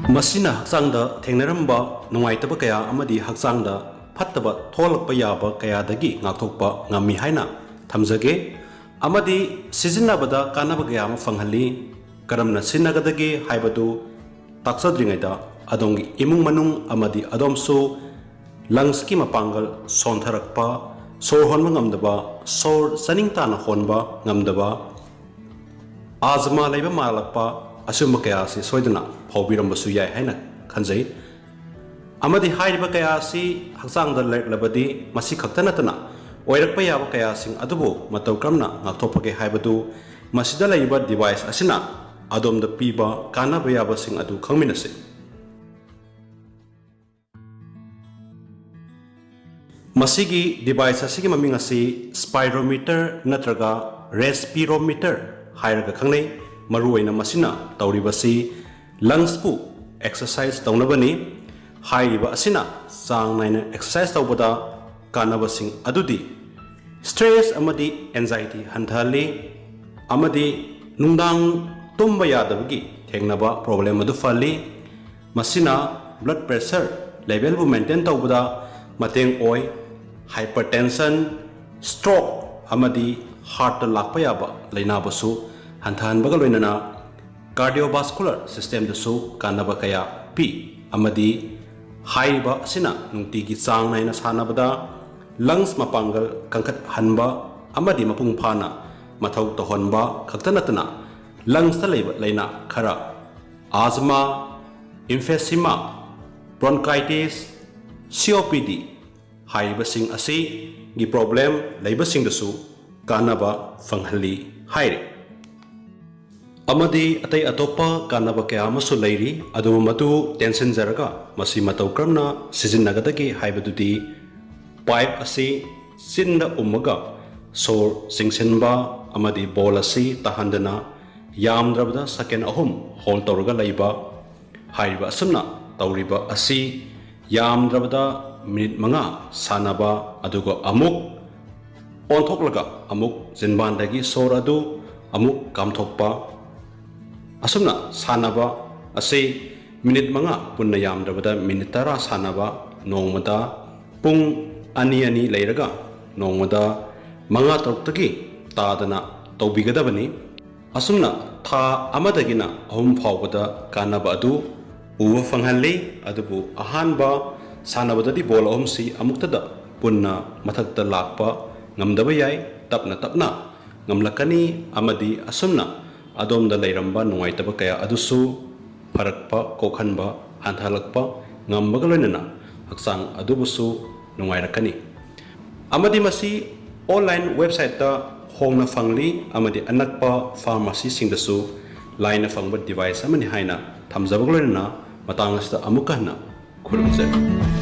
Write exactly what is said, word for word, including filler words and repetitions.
ꯃꯁꯤꯅ ꯍꯛꯆꯥꯡꯗ ꯊꯦꯡꯅꯔꯝꯕ ꯅꯨꯡꯉꯥꯏꯇꯕ ꯀꯌꯥ ꯑꯃꯗꯤ ꯍꯛꯆꯥꯡꯗ ꯐꯠꯇꯕ ꯊꯣꯛꯂꯛꯄ ꯌꯥꯕ ꯀꯌꯥꯗꯒꯤ ꯉꯥꯛꯊꯣꯛꯄ ꯉꯝꯃꯤ ꯍꯥꯏꯅ ꯊꯝꯖꯒꯦ꯫ ꯑꯃꯗꯤ ꯁꯤꯖꯤꯟꯅꯕꯗ ꯀꯥꯟꯅꯕ ꯀꯌꯥ ꯑꯃ ꯐꯪꯍꯜꯂꯤ꯫ ꯀꯔꯝꯅ ꯁꯤꯖꯤꯟꯅꯒꯗꯒꯦ ꯍꯥꯏꯕꯗꯨ ꯇꯥꯛꯆꯗ꯭ꯔꯤꯉꯩꯗ ꯑꯗꯣꯝꯒꯤ ꯏꯃꯨꯡ ꯃꯅꯨꯡ ꯑꯃꯗꯤ ꯑꯗꯣꯝꯁꯨ ꯂꯪꯁꯀꯤ ꯃꯄꯥꯡꯒꯜ ꯁꯣꯟꯊꯔꯛꯄ, ꯁꯣꯔ ꯍꯣꯟꯕ ꯉꯝꯗꯕ, ꯁꯣꯔ ꯆꯥꯅꯤꯡ ꯇꯥꯅ ꯍꯣꯟꯕ ꯉꯝꯗꯕ, ꯑꯥꯖꯃꯥ ꯂꯩꯕ ꯃꯥꯜꯂꯛꯄ, ꯑꯁꯤꯒꯨꯝꯕ ꯀꯌꯥ ꯑꯁꯤ ꯁꯣꯏꯗꯅ ꯐꯥꯎꯕꯤꯔꯝꯕꯁꯨ ꯌꯥꯏ ꯍꯥꯏꯅ ꯈꯟꯖꯩ꯫ ꯑꯃꯗꯤ ꯍꯥꯏꯔꯤꯕ ꯀꯌꯥ ꯑꯁꯤ ꯍꯛꯆꯥꯡꯗ ꯂꯩꯔꯛꯂꯕꯗꯤ ꯃꯁꯤ ꯈꯛꯇ ꯅꯠꯇꯅ ꯑꯣꯏꯔꯛꯄ ꯌꯥꯕ ꯀꯌꯥꯁꯤꯡ ꯑꯗꯨꯕꯨ ꯃꯇꯧ ꯀꯔꯝꯅ ꯉꯥꯛꯊꯣꯛꯄꯒꯦ ꯍꯥꯏꯕꯗꯨ ꯃꯁꯤꯗ ꯂꯩꯔꯤꯕ ꯗꯤꯚꯥꯏꯁ ꯑꯁꯤꯅ ꯑꯗꯣꯝꯗ ꯄꯤꯕ ꯀꯥꯟꯅꯕ ꯌꯥꯕꯁꯤꯡ ꯑꯗꯨ ꯈꯪꯃꯤꯟꯅꯁꯤ꯫ ꯃꯁꯤꯒꯤ ꯗꯤꯚꯥꯏꯁ ꯑꯁꯤꯒꯤ ꯃꯃꯤꯡ ꯑꯁꯤ spirometer ꯅꯠꯇ꯭ꯔꯒ respirometer ꯍꯥꯏꯔꯒ ꯈꯪꯅꯩ꯫ ꯃꯔꯨꯑꯣꯏꯅ ꯃꯁꯤꯅ ꯇꯧꯔꯤꯕꯁꯤ ꯂꯪꯁꯄꯨ ꯑꯦꯛꯁꯔꯁꯥꯏꯁ ꯇꯧꯅꯕꯅꯤ꯫ ꯍꯥꯏꯔꯤꯕ ꯑꯁꯤꯅ ꯆꯥꯡ ꯅꯥꯏꯅ ꯑꯦꯛꯁꯔꯁꯥꯏꯁ ꯇꯧꯕꯗ ꯀꯥꯟꯅꯕꯁꯤꯡ ꯑꯗꯨꯗꯤ ꯁ꯭ꯇ꯭ꯔꯦꯁ ꯑꯃꯗꯤ ꯑꯦꯟꯖꯥꯏꯇꯤ ꯍꯟꯊꯍꯜꯂꯤ, ꯑꯃꯗꯤ ꯅꯨꯡꯗꯥꯡ ꯇꯨꯝꯕ ꯌꯥꯗꯕꯒꯤ ꯊꯦꯡꯅꯕ ꯄ꯭ꯔꯣꯕ꯭ꯂꯦꯝ ꯑꯗꯨ ꯐꯍꯜꯂꯤ꯫ ꯃꯁꯤꯅ ꯕ꯭ꯂꯗ ꯄ꯭ꯔꯦꯁꯔ ꯂꯦꯚꯦꯜꯕꯨ ꯃꯦꯟꯇꯦꯟ ꯇꯧꯕꯗ ꯃꯇꯦꯡ ꯑꯣꯏ꯫ ꯍꯥꯏꯄꯔꯇꯦꯟꯁꯟ, ꯁ꯭ꯇ꯭ꯔꯣꯛ ꯑꯃꯗꯤ ꯍꯥꯔꯠꯇ ꯂꯥꯛꯄ ꯌꯥꯕ ꯂꯥꯏꯅꯥꯕꯨꯁꯨ ꯍꯟꯊꯍꯟꯕꯒ ꯂꯣꯏꯅꯅ ꯀꯥꯔꯗꯤꯑꯣꯚꯥꯁꯀꯨꯂꯔ ꯁꯤꯁꯇꯦꯝꯗꯁꯨ ꯀꯥꯟꯅꯕ ꯀꯌꯥ ꯄꯤ꯫ ꯑꯃꯗꯤ ꯍꯥꯏꯔꯤꯕ ꯑꯁꯤꯅ ꯅꯨꯡꯇꯤꯒꯤ ꯆꯥꯡ ꯅꯥꯏꯅ ꯁꯥꯟꯅꯕꯗ ꯂꯪꯁ ꯃꯄꯥꯡꯒꯜ ꯀꯟꯈꯠꯍꯟꯕ ꯑꯃꯗꯤ ꯃꯄꯨꯡ ꯐꯥꯅ ꯃꯊꯧ ꯇꯧꯍꯟꯕ ꯈꯛꯇ ꯅꯠꯇꯅ ꯂꯪꯁꯇ ꯂꯩꯕ ꯂꯥꯏꯅꯥ ꯈꯔ ꯑꯥꯖꯃꯥ, emphysema, bronchitis, COPD ꯍꯥꯏꯔꯤꯕꯁꯤꯡ ꯑꯁꯤꯒꯤ ꯄ꯭ꯔꯣꯕ꯭ꯂꯦꯝ ꯂꯩꯕꯁꯤꯡꯗꯁꯨ ꯀꯥꯟꯅꯕ ꯐꯪꯍꯜꯂꯤ ꯍꯥꯏꯔꯤ꯫ ꯑꯃꯗꯤ ꯑꯇꯩ ꯑꯇꯣꯞꯄ ꯀꯥꯟꯅꯕ ꯀꯌꯥ ꯑꯃꯁꯨ ꯂꯩꯔꯤ, ꯑꯗꯨꯕꯨ ꯃꯗꯨ ꯇꯦꯟꯁꯤꯟꯖꯔꯒ ꯃꯁꯤ ꯃꯇꯧ ꯀꯔꯝꯅ ꯁꯤꯖꯤꯟꯅꯒꯗꯒꯦ ꯍꯥꯏꯕꯗꯨꯗꯤ ꯄꯥꯏꯞ ꯑꯁꯤ ꯆꯤꯟꯗ ꯎꯝꯃꯒ ꯁꯣꯔ ꯆꯤꯡꯁꯤꯟꯕ ꯑꯃꯗꯤ ꯕꯣꯜ ꯑꯁꯤ ꯇꯥꯍꯟꯗꯅ ꯌꯥꯝꯗ꯭ꯔꯕꯗ ꯁꯦꯀꯦꯟ ꯑꯍꯨꯝ ꯍꯣꯜ ꯇꯧꯔꯒ ꯂꯩꯕ꯫ ꯍꯥꯏꯔꯤꯕ ꯑꯁꯨꯝꯅ ꯇꯧꯔꯤꯕ ꯑꯁꯤ ꯌꯥꯝꯗ꯭ꯔꯕꯗ ꯃꯤꯅꯤꯠ ꯃꯉꯥ ꯁꯥꯟꯅꯕ, ꯑꯗꯨꯒ ꯑꯃꯨꯛ ꯑꯣꯟꯊꯣꯛꯂꯒ ꯑꯃꯨꯛ ꯆꯤꯟꯕꯥꯟꯗꯒꯤ ꯁꯣꯔ ꯑꯗꯨ ꯑꯃꯨꯛ ꯀꯥꯝꯊꯣꯛꯄ꯫ ꯑꯁꯨꯝꯅ ꯁꯥꯟꯅꯕ ꯑꯁꯤ ꯃꯤꯅꯤꯠ ꯃꯉꯥ, ꯄꯨꯟꯅ ꯌꯥꯝꯗ꯭ꯔꯕꯗ ꯃꯤꯅꯤꯠ ꯇꯔꯥ ꯁꯥꯟꯅꯕ ꯅꯣꯡꯃꯗ ꯄꯨꯡ ꯑꯅꯤ ꯑꯅꯤ ꯂꯩꯔꯒ ꯅꯣꯡꯃꯗ ꯃꯉꯥ ꯇꯔꯨꯛꯇꯒꯤ ꯇꯥꯗꯅ ꯇꯧꯕꯤꯒꯗꯕꯅꯤ꯫ ꯑꯁꯨꯝꯅ ꯊꯥ ꯑꯃꯗꯒꯤꯅ ꯑꯍꯨꯝ ꯐꯥꯎꯕꯗ ꯀꯥꯟꯅꯕ ꯑꯗꯨ ꯎꯕ ꯐꯪꯍꯜꯂꯤ꯫ ꯑꯗꯨꯕꯨ ꯑꯍꯥꯟꯕ ꯁꯥꯟꯅꯕꯗꯗꯤ ꯕꯣꯜ ꯑꯍꯨꯝꯁꯤ ꯑꯃꯨꯛꯇꯗ ꯄꯨꯟꯅ ꯃꯊꯛꯇ ꯂꯥꯛꯄ ꯉꯝꯗꯕ ꯌꯥꯏ꯫ ꯇꯞꯅ ꯇꯞꯅ ꯉꯝꯂꯛꯀꯅꯤ ꯑꯃꯗꯤ ꯑꯁꯨꯝꯅ ꯑꯗꯣꯝꯗ ꯂꯩꯔꯝꯕ ꯅꯨꯡꯉꯥꯏꯇꯕ ꯀꯌꯥ ꯑꯗꯨꯁꯨ ꯐꯔꯛꯄ, ꯀꯣꯛꯍꯟꯕ, ꯍꯟꯊꯍꯜꯂꯛꯄ ꯉꯝꯕꯒ ꯂꯣꯏꯅꯅ ꯍꯛꯆꯥꯡ ꯑꯗꯨꯕꯨꯁꯨ ꯅꯨꯡꯉꯥꯏꯔꯛꯀꯅꯤ꯫ ꯑꯃꯗꯤ ꯃꯁꯤ online websiteꯇ ꯍꯣꯡꯅ ꯐꯪꯂꯤ ꯑꯃꯗꯤ ꯑꯅꯛꯄ pharmacyꯁꯤꯡꯗꯁꯨ ꯂꯥꯏꯅ ꯐꯪꯕ device ꯑꯃꯅꯤ ꯍꯥꯏꯅ ꯊꯝꯖꯕꯒ ꯂꯣꯏꯅꯅ ꯃꯇꯥꯡ ꯑꯁꯤꯗ ꯑꯃꯨꯛꯀ ꯍꯟꯅ ꯈꯨꯔꯨꯝꯖꯔꯤ꯫